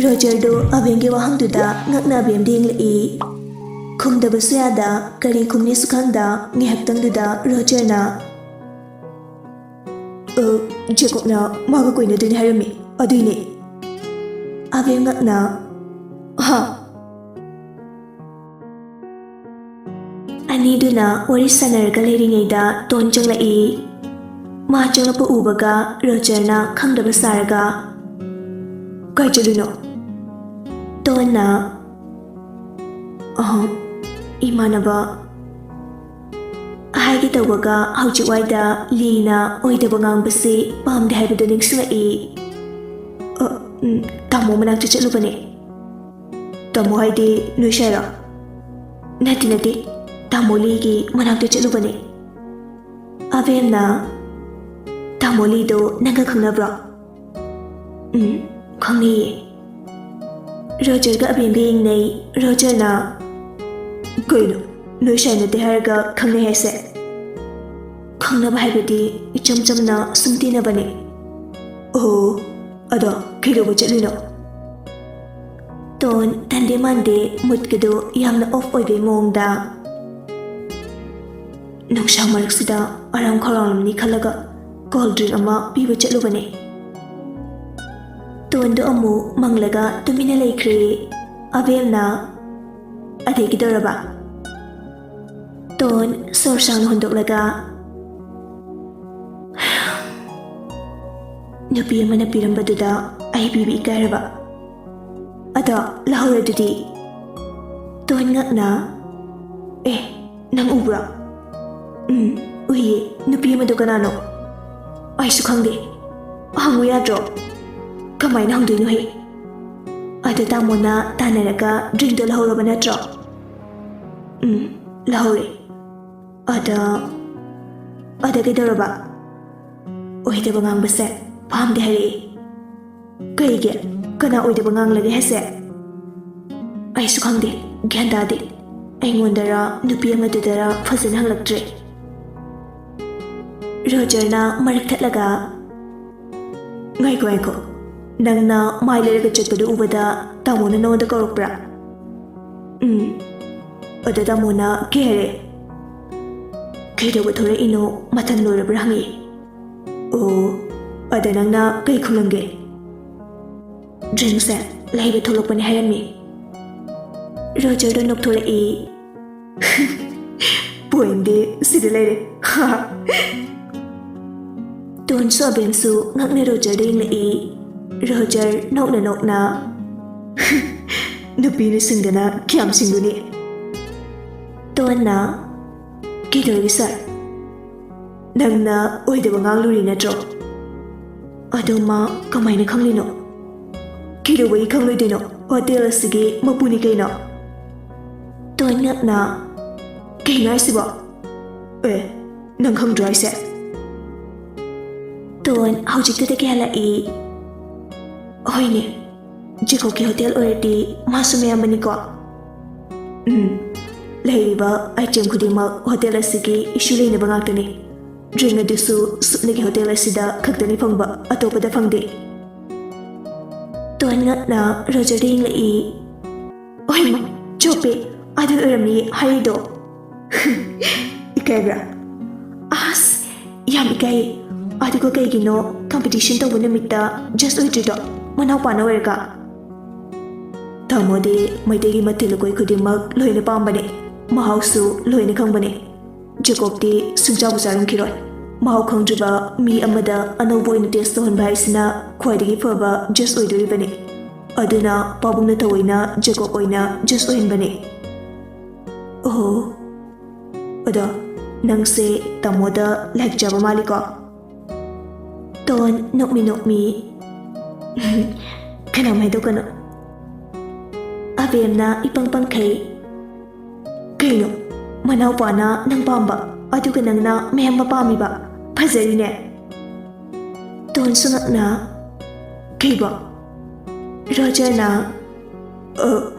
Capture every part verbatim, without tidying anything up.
ꯔꯣꯖꯔꯗꯨ ꯑꯕꯦꯝꯒꯤ ꯋꯥꯍꯪꯗꯨꯗ ꯉꯛꯅ ꯑꯕꯦꯝꯗ ꯌꯦꯡꯂꯛꯏ꯫ ꯈꯨꯝꯗꯕꯁꯨ ꯌꯥꯗ, ꯀꯔꯤ ꯈꯨꯝꯅꯤꯁꯨ ꯈꯪꯗ ꯉꯥꯏꯍꯥꯛꯇꯪꯗꯨꯗ ꯔꯣꯖꯔꯅ, "ꯑ, ꯖꯦꯀꯣꯕꯅ ꯃꯥꯒ ꯀꯣꯏꯅꯗꯣꯏꯅꯦ ꯍꯥꯏꯔꯝꯃꯤ, ꯑꯗꯨꯏꯅꯦ꯫" ꯑꯕꯦꯝ ꯉꯛꯅ, "ꯍꯥ?" ꯑꯅꯤꯗꯨꯅ ꯋꯥꯔꯤ ꯁꯥꯟꯅꯔꯒ ꯂꯩꯔꯤꯉꯩꯗ ꯇꯣꯟ ꯆꯪꯂꯛꯏ꯫ ꯃꯥ ꯆꯪꯂꯛꯄ ꯎꯕꯒ ꯔꯣꯖꯔꯅ ꯈꯪꯗꯕ ꯁꯥꯔꯒ, "ꯀꯥꯏ ꯆꯠꯂꯨꯏꯅꯣ?" ꯇꯣꯟꯅ, "ꯑꯍ, ꯏꯃꯥꯟꯅꯕ" ꯍꯥꯏꯒꯦ ꯇꯧꯕꯒ ꯍꯧꯖꯤꯛ ꯋꯥꯏꯗ ꯂꯤꯅ ꯑꯣꯏꯗꯕ ꯉꯥꯡꯕꯁꯤ ꯄꯥꯝꯗꯦ ꯍꯥꯏꯕꯗꯨ ꯅꯤꯡꯁꯤꯡꯂꯛꯏ꯫ "ꯑ, ꯎꯝ, ꯇꯥꯃꯣ ꯃꯅꯥꯛꯇ ꯆꯠꯂꯨꯕꯅꯦ꯫" "ꯇꯥꯃꯣ ꯍꯥꯏꯗꯤ ꯅꯣꯏ ꯁꯥꯏꯔꯣ?" "ꯅꯠꯇꯦ, ꯅꯠꯇꯦ, ꯇꯥꯃꯣ ꯂꯤꯒꯤ ꯃꯅꯥꯛꯇ ꯆꯠꯂꯨꯕꯅꯦ꯫" ꯑꯕꯦꯝꯅ, "ꯇꯥꯃꯣ ꯂꯤꯗꯣ ꯅꯪꯒ ꯈꯪꯅꯕ꯭ꯔꯣ?" "ꯎꯝ, ꯈꯪꯅꯩꯌꯦ꯫" ꯔꯣꯖꯔꯒ ꯑꯕꯦꯝꯒ ꯌꯦꯡꯅꯩ꯫ ꯔꯣꯖꯔꯅ, "ꯀꯩꯅꯣ, ꯅꯣꯏ ꯁꯥꯏ ꯅꯠꯇꯦ ꯍꯥꯏꯔꯒ ꯈꯪꯅꯩ ꯍꯥꯏꯁꯦ?" "ꯈꯪꯅꯕ ꯍꯥꯏꯕꯗꯤ ꯏꯆꯝ ꯆꯝꯅ ꯁꯨꯝ ꯇꯤꯟꯅꯕꯅꯦ꯫" "ꯑꯣ, ꯑꯗꯣ ꯀꯩꯗꯧꯕ ꯆꯠꯂꯨꯏꯅꯣ?" ꯇꯣꯟ ꯇꯟꯗꯦ ꯃꯥꯟꯗꯦ, ꯃꯨꯠꯀꯗꯨ ꯌꯥꯝꯅ ꯑꯣꯐ ꯑꯣꯏꯕꯩ ꯃꯑꯣꯡꯗ꯫ "ꯅꯨꯡꯁꯥ ꯃꯔꯛꯁꯤꯗ ꯑꯔꯥꯝ ꯈꯧꯔꯥꯡꯂꯝꯅꯤ ꯈꯜꯂꯒ ꯀꯣꯜ ꯗ꯭ꯔꯤꯡ ꯑꯃ ꯄꯤꯕ ꯆꯠꯂꯨꯕꯅꯦ꯫" ꯇꯣꯟꯗꯨ ꯑꯃꯨꯛ ꯃꯪꯂꯒ ꯇꯨꯃꯤꯟꯅ ꯂꯩꯈ꯭ꯔꯦ꯫ ꯑꯕꯦꯝꯅ, "ꯑꯗꯩ ꯀꯩꯗꯧꯔꯕ?" ꯇꯣꯟ ꯁꯣꯔ ꯁꯥꯡꯅ ꯍꯣꯟꯗꯣꯛꯂꯒ, "ꯅꯨꯄꯤ ꯑꯃꯅ ꯄꯤꯔꯝꯕꯗꯨꯗ ꯑꯩ ꯄꯤꯕ ꯏꯀꯥꯏꯔꯕ꯫ ꯑꯗꯣ ꯂꯧꯍꯧꯔꯗꯨꯗꯤ?" ꯇꯣꯟ ꯉꯛꯅ, "ꯑꯦ, ꯅꯪ ꯎꯕ꯭ꯔꯣ?" "ꯎꯝ, ꯎꯏꯌꯦ꯫ ꯅꯨꯄꯤ ꯑꯃꯗꯣ ꯀꯅꯥꯅꯣ?" "ꯑꯩꯁꯨ ꯈꯪꯗꯦ꯫ ꯍꯪꯉꯨ ꯌꯥꯗ꯭ꯔꯣ?" "ꯀꯃꯥꯏꯅ ꯍꯪꯗꯣꯏꯅꯣꯍꯦ? ꯑꯗ ꯇꯥꯃꯣꯅ ꯇꯥꯟꯅꯔꯒ ꯗ꯭ꯔꯤꯡꯗꯣ ꯂꯧꯍꯧꯔꯕ ꯅꯠꯇ꯭ꯔꯣ?" "ꯎꯝ, ꯂꯧꯍꯧꯔꯦ꯫" "ꯑꯗ, ꯑꯗ ꯀꯩꯗꯧꯔꯕ?" "ꯑꯣꯏꯗꯕ ꯉꯥꯡꯕꯁꯦ ꯄꯥꯝꯗꯦ ꯍꯥꯏꯔꯛꯑꯦ꯫" "ꯀꯩꯒꯤ? ꯀꯅꯥ ꯑꯣꯏꯗꯕ ꯉꯥꯡꯂꯒꯦ ꯍꯥꯏꯁꯦ?" "ꯑꯩꯁꯨ ꯈꯪꯗꯦ, ꯒ꯭ꯌꯥꯟ ꯇꯥꯗꯦ꯫ ꯑꯩꯉꯣꯟꯗꯔ ꯅꯨꯄꯤ ꯑꯃꯗꯨꯗꯔ ꯐꯖꯅ ꯍꯪꯂꯛꯇ꯭ꯔꯦ꯫" ꯔꯣꯖꯔꯅ ꯃꯔꯛ ꯊꯠꯂꯒ, "ꯉꯥꯏꯈꯣ, ꯉꯥꯏꯈꯣ꯫ ꯅꯪꯅ ꯃꯥꯏ ꯂꯩꯔꯒ ꯆꯠꯄꯗꯨ ꯎꯕꯗ ꯇꯥꯃꯣꯅ ꯅꯉꯣꯟꯗ ꯀꯧꯔꯛꯄ꯭ꯔꯥ? ꯎꯝ꯫ ꯑꯗ ꯇꯥꯃꯣꯅ ꯀꯩ ꯍꯥꯏꯔꯦ? ꯀꯩꯗꯧꯕ ꯊꯣꯔꯛꯏꯅꯣ? ꯃꯇꯝ ꯂꯣꯏꯔꯕ꯭ꯔꯥ ꯍꯪꯉꯛꯏ꯫ ꯑꯣ, ꯑꯗ ꯅꯪꯅ ꯀꯩ ꯈꯨꯝꯂꯝꯒꯦ? ꯗ꯭ꯔꯤꯡꯁꯦ ꯂꯩꯕ ꯊꯣꯛꯂꯛꯄꯅꯦ ꯍꯥꯏꯔꯝꯃꯤ꯫ ꯔꯣꯖꯔꯗꯣ ꯅꯣꯛꯊꯣꯔꯛꯏ꯫ ꯄꯣꯏꯟꯗꯤ ꯁꯤꯗ ꯂꯩꯔꯦ꯫ ꯇꯣꯟꯁꯨ ꯑꯕꯦꯝꯁꯨ ꯉꯛꯅ ꯔꯣꯖꯔꯗ ꯌꯦꯡꯂꯛꯏ꯫ ꯔꯣꯖꯔ ꯅꯣꯛꯅ ꯅꯣꯛꯅ, "ꯅꯨꯄꯤꯅ ꯁꯤꯡꯗꯅ ꯀꯌꯥꯝ ꯁꯤꯡꯒꯅꯤ?" ꯇꯣꯟꯅ, "ꯀꯩꯗꯧꯔꯒꯦ ꯁꯥꯔ? ꯅꯪꯅ ꯑꯣꯏꯗꯕ ꯉꯥꯡꯂꯨꯔꯤ ꯅꯠꯇ꯭ꯔꯣ?" "ꯑꯗꯣ ꯃꯥ ꯀꯃꯥꯏꯅ ꯈꯪꯂꯤꯅꯣ?" "ꯀꯩꯗꯧꯕꯒꯤ ꯈꯪꯂꯣꯏꯗꯣꯏꯅꯣ? ꯍꯣꯇꯦꯜ ꯑꯁꯤꯒꯤ ꯃꯄꯨꯅꯤ ꯀꯩꯅꯣ?" ꯇꯣꯟ ꯉꯛꯅ, "ꯀꯩꯅꯣ ꯍꯥꯏꯁꯤꯕꯣ? ꯑꯦ, ꯅꯪ ꯈꯪꯗ꯭ꯔꯣ ꯍꯥꯏꯁꯦ?" ꯇꯣꯟ ꯍꯧꯖꯤꯛꯇꯗꯒꯤ ꯍꯜꯂꯛꯏ꯫ "ꯍꯣꯏꯅꯦ, ꯖꯦꯀꯣꯕꯀꯤ ꯍꯣꯇꯦꯜ ꯑꯣꯏꯔꯗꯤ ꯃꯥꯁꯨ ꯃꯌꯥꯝꯕꯅꯤꯀꯣ?" "ꯎꯝ, ꯂꯩꯔꯤꯕ ꯑꯥꯏꯇꯦꯝ ꯈꯨꯗꯤꯡꯃꯛ ꯍꯣꯇꯦꯜ ꯑꯁꯤꯒꯤ ꯏꯁꯨ ꯂꯩꯅꯕ ꯉꯥꯛꯇꯅꯤ꯫ ꯗ꯭ꯔꯤꯡ ꯑꯗꯨꯁꯨ ꯁꯨꯞꯅꯒꯤ ꯍꯣꯇꯦꯜ ꯑꯁꯤꯗ ꯈꯛꯇꯅꯤ ꯐꯪꯕ, ꯑꯇꯣꯞꯄꯗ ꯐꯪꯗꯦ꯫" ꯇꯣꯟ ꯉꯛꯅ ꯔꯣꯖꯔꯗ ꯌꯦꯡꯂꯛꯏ꯫ "ꯑꯣꯏꯃ, ꯆꯣꯞꯄꯦ, ꯑꯗꯨ ꯑꯣꯏꯔꯝꯅꯤ ꯍꯥꯏꯔꯤꯗꯣ꯫" "ꯏꯀꯥꯏꯕ꯭ꯔꯥ?" "ꯑꯁ, ꯌꯥꯝ ꯏꯀꯥꯏꯌꯦ꯫ ꯑꯗꯨꯒ ꯀꯩꯒꯤꯅꯣ ꯀꯝꯄꯤꯇꯤꯁꯟ ꯇꯧꯕ ꯅꯨꯃꯤꯠꯇ ꯖꯁ ꯑꯣꯏꯗ꯭ꯔꯤꯗꯣ, ꯃꯅꯥꯎꯄꯥꯅ ꯑꯣꯏꯔꯒ?" "ꯇꯥꯃꯣꯗꯤ ꯃꯩꯇꯩꯒꯤ ꯃꯊꯦꯜ ꯂꯨꯀꯣꯏ ꯈꯨꯗꯤꯡꯃꯛ ꯂꯣꯏꯅ ꯄꯥꯝꯕꯅꯦ, ꯃꯍꯥꯎꯁꯨ ꯂꯣꯏꯅ ꯈꯪꯕꯅꯦ꯫ ꯖꯦꯀꯣꯕꯇꯤ ꯁꯨꯡꯆꯥꯕꯨ ꯆꯥꯔꯝꯈꯤꯔꯣꯏ꯫ ꯃꯍꯥꯎ ꯈꯪꯗ꯭ꯔꯤꯕ ꯃꯤ ꯑꯃꯗ ꯑꯅꯧꯕ ꯑꯣꯏꯅ ꯇꯦꯁ ꯇꯧꯍꯟꯕ ꯍꯥꯏꯁꯤꯅ ꯈ꯭ꯋꯥꯏꯗꯒꯤ ꯐꯕ ꯖꯁ ꯑꯣꯏꯗꯣꯔꯤꯕꯅꯤ꯫ ꯑꯗꯨꯅ ꯄꯥꯕꯨꯡꯅ ꯊꯑꯣꯏꯅ ꯖꯦꯀꯣꯕ ꯑꯣꯏꯅ ꯖꯁ ꯑꯣꯏꯍꯟꯕꯅꯤ꯫" "ꯑꯣꯍꯣ, ꯑꯗꯣ ꯅꯪꯁꯦ ꯇꯥꯃꯣꯗ ꯂꯥꯏꯛ ꯆꯥꯕ ꯃꯥꯜꯂꯤꯀꯣ?" ꯇꯣꯟ ꯅꯣꯛꯃꯤ ꯅꯣꯛꯃꯤ, "ꯀꯅꯥꯝ ꯍꯥꯏꯗꯣꯛꯀꯅꯨ꯫" ꯑꯕꯦꯝꯅ ꯏꯄꯪ ꯄꯪꯈꯩ, "ꯀꯩꯅꯣ, ꯃꯅꯥꯎꯄꯥꯅ ꯅꯪ ꯄꯥꯝꯕ, ꯑꯗꯨꯒ ꯅꯪꯅ ꯃꯌꯥꯝꯕ ꯄꯥꯝꯃꯤꯕ? ꯐꯖꯔꯤꯅꯦ꯫" ꯇꯣꯟꯁꯨ ꯉꯛꯅ, "ꯀꯩꯕꯣ?" ꯔꯣꯖꯔꯅ, "ꯑ,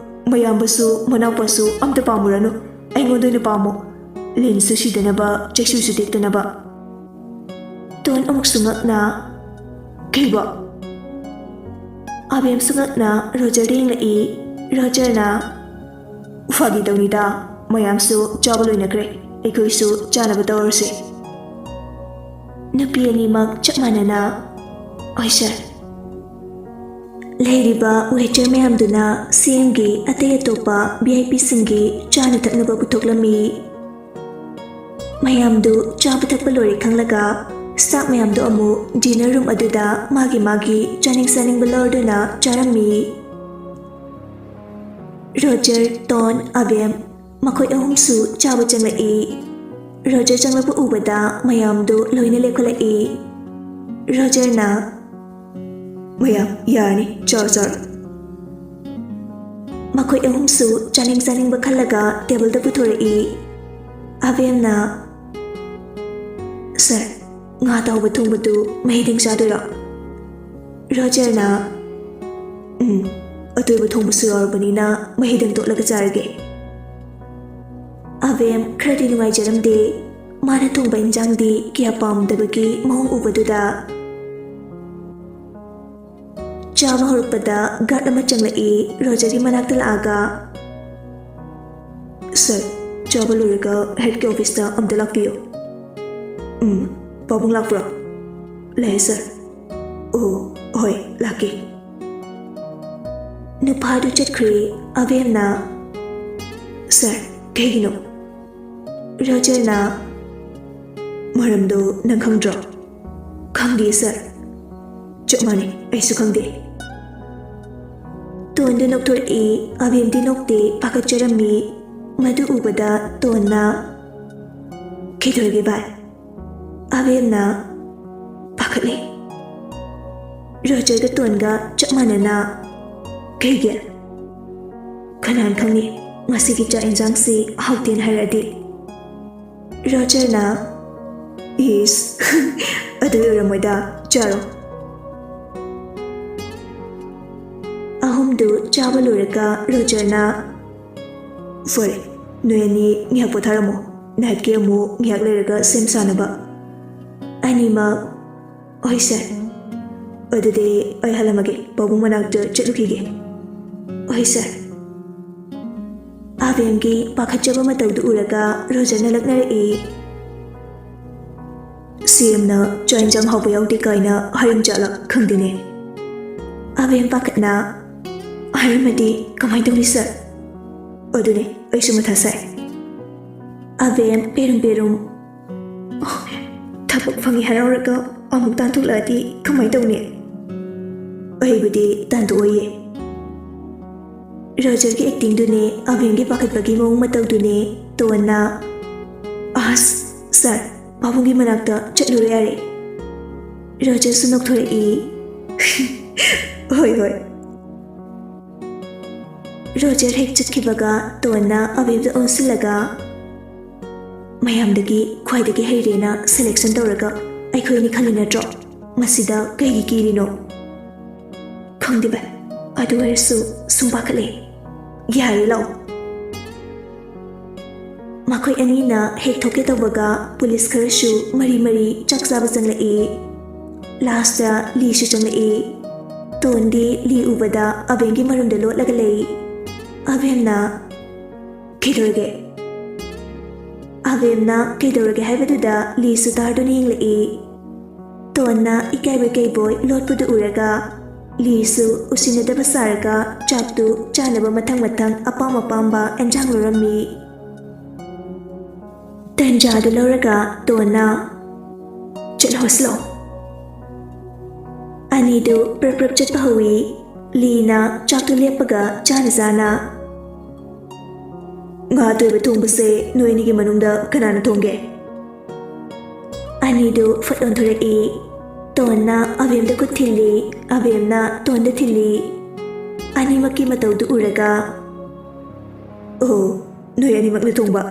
ꯃꯌꯥꯝꯕꯁꯨ ꯃꯅꯥꯎꯄꯥꯁꯨ ꯑꯝꯇ ꯄꯥꯝꯃꯨꯔꯅꯨ, ꯑꯩꯉꯣꯟꯗ ꯑꯣꯏꯅ ꯄꯥꯝꯃꯣ꯫ ꯂꯤꯟꯁꯨ ꯁꯤꯗꯅꯕ, ꯆꯩꯁꯨꯁꯨ ꯇꯦꯛꯇꯅꯕ꯫" ꯇꯣꯟ ꯑꯃꯨꯛꯁꯨ ꯉꯛꯅ, "ꯀꯩꯕꯣ?" ꯑꯕꯦꯝꯁꯨ ꯉꯛꯅ ꯔꯣꯖꯔꯗ ꯌꯦꯡꯂꯛꯏ꯫ ꯔꯣꯖꯔꯅ, "ꯐꯥꯒꯤ ꯇꯧꯅꯤꯗ, ꯃꯌꯥꯝꯁꯨ ꯆꯥꯕ ꯂꯣꯏꯅꯈ꯭ꯔꯦ, ꯑꯩꯈꯣꯏꯁꯨ ꯆꯥꯅꯕ ꯇꯧꯔꯁꯤ꯫" ꯅꯨꯄꯤ ꯑꯅꯤꯃꯛ ꯆꯞ ꯃꯥꯟꯅꯅ, "ꯍꯣꯏ ꯁꯥꯔ꯫" ꯂꯩꯔꯤꯕ ꯋꯦꯇꯔ ꯃꯌꯥꯝꯗꯨꯅ ꯁꯤ ꯑꯦꯝꯒꯤ ꯑꯇꯩ ꯑꯇꯣꯞꯄ ꯚꯤ ꯑꯥꯏ ꯄꯤꯁꯤꯡꯒꯤ ꯆꯥꯅ ꯊꯛꯅꯕ ꯄꯨꯊꯣꯛꯂꯝꯃꯤ꯫ ꯃꯌꯥꯝꯗꯨ ꯆꯥꯕ ꯊꯛꯄ ꯂꯣꯏꯔꯦ ꯈꯪꯂꯒ ꯁ꯭ꯇꯥꯐ ꯃꯌꯥꯝꯗꯨ ꯑꯃꯨꯛ ꯗꯤꯅꯔ ꯔꯨꯝ ꯑꯗꯨꯗ ꯃꯥꯒꯤ ꯃꯥꯒꯤ ꯆꯥꯅꯤꯡ ꯆꯥꯅꯤꯡꯕ ꯂꯧꯔꯗꯨꯅ ꯆꯥꯔꯝꯃꯤ꯫ ꯔꯣꯖꯔ, ꯇꯣꯟ, ꯑꯕꯦꯝ ꯃꯈꯣꯏ ꯑꯍꯨꯝꯁꯨ ꯆꯥꯕ ꯆꯪꯂꯛꯏ꯫ ꯔꯣꯖꯔ ꯆꯪꯂꯛꯄ ꯎꯕꯗ ꯃꯌꯥꯝꯗꯨ ꯂꯣꯏꯅ ꯂꯦꯞꯈꯠꯂꯛꯏ꯫ ꯔꯣꯖꯔꯅ, "ꯃꯌꯥꯝ ꯌꯥꯔꯅꯤ, ꯆꯥꯔꯣ ꯆꯥꯔꯣ꯫" ꯃꯈꯣꯏ ꯑꯍꯨꯝꯁꯨ ꯆꯥꯅꯤꯡ ꯆꯥꯅꯤꯡꯕ ꯈꯜꯂꯒ ꯇꯦꯕꯜꯗ ꯄꯨꯊꯣꯔꯛꯏ꯫ ꯑꯕꯦꯝꯅ, "ꯁꯥꯔ, ꯉꯥ ꯑꯇꯥꯎꯕ ꯊꯣꯡꯕꯗꯨ ꯃꯍꯤꯗꯪ ꯆꯥꯗꯣꯏꯔꯣ?" ꯔꯣꯖꯔꯅ, "ꯎꯝ, ꯑꯇꯣꯏꯕ ꯊꯣꯡꯕꯁꯨ ꯌꯥꯎꯔꯕꯅꯤꯅ ꯃꯍꯤꯗꯪ ꯇꯣꯠꯂꯒ ꯆꯥꯔꯒꯦ꯫" ꯑꯕꯦꯝ ꯈꯔꯗꯤ ꯅꯨꯡꯉꯥꯏꯖꯔꯝꯗꯦ꯫ ꯃꯥꯅ ꯊꯣꯡꯕ ꯏꯟꯖꯥꯡꯗꯤ ꯀꯌꯥ ꯄꯥꯝꯗꯕꯒꯤ ꯃꯑꯣꯡ ꯎꯕꯗꯨꯗ꯫ ꯆꯥꯕ ꯍꯧꯔꯛꯄꯗ ꯒꯥꯔꯗ ꯑꯃ ꯆꯪꯂꯛꯏ꯫ ꯔꯣꯖꯔꯒꯤ ꯃꯅꯥꯛꯇ ꯂꯥꯛꯑꯒ, "ꯁꯥꯔ, ꯆꯥꯕ ꯂꯣꯏꯔꯒ ꯍꯦꯗꯀꯤ ꯑꯣꯐꯤꯁꯇ ꯑꯝꯇ ꯂꯥꯛꯄꯤꯌꯨ꯫" "ꯎꯝ, ꯄꯥꯕꯨꯡ ꯂꯥꯛꯄ꯭ꯔꯣ?" "ꯂꯥꯛꯑꯦ ꯁꯥꯔ꯫" "ꯑꯣ, ꯍꯣꯏ, ꯂꯥꯛꯀꯦ꯫" ꯅꯨꯄꯥꯗꯨ ꯆꯠꯈ꯭ꯔꯦ꯫ ꯑꯕꯦꯝꯅ, "ꯁꯥꯔ, ꯀꯩꯒꯤꯅꯣ?" ꯔꯣꯖꯔꯅ, "ꯃꯔꯝꯗꯣ ꯅꯪ ꯈꯪꯗ꯭ꯔꯣ?" "ꯈꯪꯗꯦ ꯁꯥꯔ꯫" "ꯆꯞ ꯃꯥꯟꯅꯩ, ꯑꯩꯁꯨ ꯈꯪꯗꯦ꯫" ꯇꯣꯟꯗꯨ ꯅꯣꯛꯊꯣꯔꯛꯏ꯫ ꯑꯕꯦꯝꯗꯤ ꯅꯣꯛꯇꯦ, ꯄꯥꯈꯠꯆꯔꯝꯃꯤ꯫ ꯃꯗꯨ ꯎꯕꯗ ꯇꯣꯟꯅ, "ꯀꯩꯗꯧꯔꯒꯦ ꯚꯥꯏ?" ꯑꯕꯦꯝꯅ, "ꯄꯥꯈꯠꯂꯤ꯫" ꯔꯣꯖꯔꯒ ꯇꯣꯟꯒ ꯆꯞ ꯃꯥꯟꯅꯅ, "ꯀꯩꯒꯤ?" "ꯀꯅꯥꯅ ꯈꯪꯅꯤ, ꯉꯁꯤꯒꯤ ꯆꯥꯛ ꯏꯟꯖꯥꯡꯁꯤ ꯍꯥꯎꯇꯦꯅ ꯍꯥꯏꯔꯛꯑꯗꯤ?" ꯔꯣꯖꯔꯅ, "ꯏꯁ, ꯑꯗꯨ ꯑꯣꯏꯔꯝꯃꯣꯏꯗ, ꯆꯥꯔꯣ꯫" ꯑꯍꯨꯝꯗꯨ ꯆꯥꯕ ꯂꯣꯏꯔꯒ ꯔꯣꯖꯔꯅ, "ꯐꯔꯦ, ꯅꯣꯏ ꯑꯅꯤ ꯉꯥꯏꯍꯥꯛ ꯄꯣꯊꯥꯔꯝꯃꯣ, ꯅꯥꯏꯠꯀꯤ ꯑꯃꯨꯛ ꯉꯥꯏꯍꯥꯛ ꯂꯩꯔꯒ ꯁꯦꯝ ꯁꯥꯅꯕ꯫" ꯑꯅꯤꯃꯛ, "ꯍꯣꯏ ꯁꯥꯔ꯫" ꯑꯗꯨꯗꯤ ꯑꯩ ꯍꯜꯂꯝꯃꯒꯦ, ꯄꯥꯕꯨꯡ ꯃꯅꯥꯛꯇ ꯆꯠꯂꯨꯈꯤꯒꯦ꯫ ꯍꯣꯏ ꯁꯥꯔ꯫ ꯑꯕꯦꯝꯒꯤ ꯄꯥꯈꯠꯆꯕ ꯃꯇꯧꯗꯨ ꯎꯔꯒ ꯔꯣꯖꯔꯅ ꯂꯛꯅꯔꯛꯏ꯫ "ꯁꯤ ꯑꯦꯝꯅ ꯆꯥꯛ ꯏꯟꯁꯥꯡ ꯍꯥꯎꯕ ꯌꯥꯎꯗꯦ ꯀꯥꯏꯅ ꯍꯥꯏꯔꯝꯖꯥꯠꯂ ꯈꯪꯗꯦꯅꯦ?" ꯑꯕꯦꯝ ꯄꯥꯈꯠꯅ, "ꯍꯥꯏꯔꯝꯃꯗꯤ ꯀꯃꯥꯏꯅ ꯇꯧꯅꯤ ꯁꯥꯔ?" "ꯑꯗꯨꯅꯦ ꯑꯩꯁꯨ ꯃꯊꯥ ꯁꯥꯏ꯫" ꯑꯕꯦꯝ ꯄꯦꯔꯨꯝ ꯄꯦꯔꯨꯝ, "ꯊꯕꯛ ꯐꯪꯉꯤ ꯍꯔꯥꯎꯔꯒ ꯑꯃꯨꯛ ꯇꯥꯟꯊꯣꯛꯂꯛꯑꯗꯤ ꯀꯃꯥꯏꯅ ꯇꯧꯅꯤ?" "ꯑꯩꯕꯨꯗꯤ ꯇꯥꯟꯊꯣꯛꯑꯣꯏꯌꯦ꯫" ꯔꯣꯖꯔꯒꯤ ꯑꯦꯛꯇꯤꯡꯗꯨꯅꯦ, ꯑꯕꯦꯝꯒꯤ ꯄꯥꯈꯠꯄꯒꯤ ꯃꯑꯣꯡ ꯃꯇꯧꯗꯨꯅꯦ꯫ ꯇꯣꯟꯅ, "ꯑꯁ, ꯁꯥꯔ, ꯄꯥꯕꯨꯡꯒꯤ ꯃꯅꯥꯛꯇ ꯆꯠꯂꯨꯔꯣ ꯌꯥꯔꯦ꯫" ꯔꯣꯖꯔꯁꯨ ꯅꯣꯛꯊꯣꯔꯛꯏ꯫ "ꯍꯣꯏ, ꯍꯣꯏ꯫" ꯔꯣꯖꯔ ꯍꯦꯛ ꯆꯠꯈꯤꯕꯒ ꯇꯣꯟꯅ ꯑꯕꯦꯝꯗ ꯑꯣꯟꯁꯤꯜꯂꯒ, "ꯃꯌꯥꯝꯗꯒꯤ ꯈ꯭ꯋꯥꯏꯗꯒꯤ ꯍꯩꯔꯦꯅ ꯁꯦꯂꯦꯛꯁꯟ ꯇꯧꯔꯒ ꯑꯩꯈꯣꯏ ꯑꯅꯤ ꯈꯜꯂꯤ ꯅꯠꯇ꯭ꯔꯣ? ꯃꯁꯤꯗ ꯀꯩꯒꯤ ꯀꯤꯔꯤꯅꯣ?" "ꯈꯪꯗꯦ ꯚꯥꯏ, ꯑꯗꯨ ꯑꯣꯏꯔꯁꯨ ꯁꯨꯝ ꯄꯥꯈꯠꯂꯦ꯫ ꯌꯥꯔꯦ, ꯂꯥꯛꯑꯣ꯫" ꯃꯈꯣꯏ ꯑꯅꯤꯅ ꯍꯦꯛ ꯊꯣꯛꯀꯦ ꯇꯧꯕꯒ ꯄꯨꯂꯤꯁ ꯈꯔꯁꯨ ꯃꯔꯤ ꯃꯔꯤ ꯆꯥꯛ ꯆꯥꯕ ꯆꯪꯂꯛꯏ꯫ ꯂꯥꯁꯇ ꯂꯤꯁꯨ ꯆꯪꯂꯛꯏ꯫ ꯇꯣꯟꯗꯤ ꯂꯤ ꯎꯕꯗ ꯑꯕꯦꯝꯒꯤ ꯃꯔꯨꯝꯗ ꯂꯣꯠꯂꯒ ꯂꯩ꯫ ꯑꯕꯦꯝꯅ, "ꯀꯩꯗꯧꯔꯒꯦ?" ꯑꯕꯦꯝꯅ ꯀꯩꯗꯧꯔꯒꯦ ꯍꯥꯏꯕꯗꯨꯗ ꯂꯤꯁꯨ ꯇꯥꯔꯗꯨꯅ ꯌꯦꯡꯂꯛꯏ꯫ ꯇꯣꯟꯅ ꯏꯀꯥꯏꯕꯣꯏ ꯀꯩꯕꯣꯏ ꯂꯣꯠꯄꯗꯨ ꯎꯔꯒ ꯂꯤꯁꯨ ꯎꯁꯤꯟꯅꯗꯕ ꯁꯥꯔꯒ ꯆꯥꯛꯇꯨ ꯆꯥꯅꯕ ꯃꯊꯪ ꯃꯊꯪ ꯑꯄꯥꯝ ꯑꯄꯥꯝꯕ ꯑꯦꯟꯖꯥꯡ ꯂꯧꯔꯝꯃꯤ꯫ ꯇꯟꯖꯥꯗꯨ ꯂꯧꯔꯒ ꯇꯣꯟꯅ, "ꯆꯠꯂꯣ, ꯍꯣꯁꯂꯣ꯫" ꯑꯅꯤꯗꯨ ꯄ꯭ꯔꯞ ꯄ꯭ꯔꯞ ꯆꯠꯄ ꯍꯧꯏ꯫ ꯂꯤꯅ ꯆꯥꯛꯇꯨ ꯂꯦꯞꯄꯒ ꯆꯥꯅ ꯆꯥꯅ, "ꯉꯥ ꯑꯇꯣꯏꯕ ꯊꯣꯡꯕꯁꯦ ꯅꯣꯏ ꯑꯅꯤꯒꯤ ꯃꯅꯨꯡꯗ ꯀꯅꯥꯅ ꯊꯣꯡꯒꯦ?" ꯑꯅꯤꯗꯨ ꯐꯠ ꯑꯣꯟꯊꯣꯔꯛꯏ꯫ ꯇꯣꯟꯅ ꯑꯕꯦꯝꯗ ꯈꯨꯠ ꯊꯤꯜꯂꯤ, ꯑꯕꯦꯝꯅ ꯇꯣꯟꯗ ꯊꯤꯜꯂꯤ꯫ ꯑꯅꯤꯃꯛꯀꯤ ꯃꯇꯧꯗꯨ ꯎꯔꯒ, "ꯑꯣ, ꯅꯣꯏ ꯑꯅꯤꯃꯛꯅ ꯊꯣꯡꯕ?"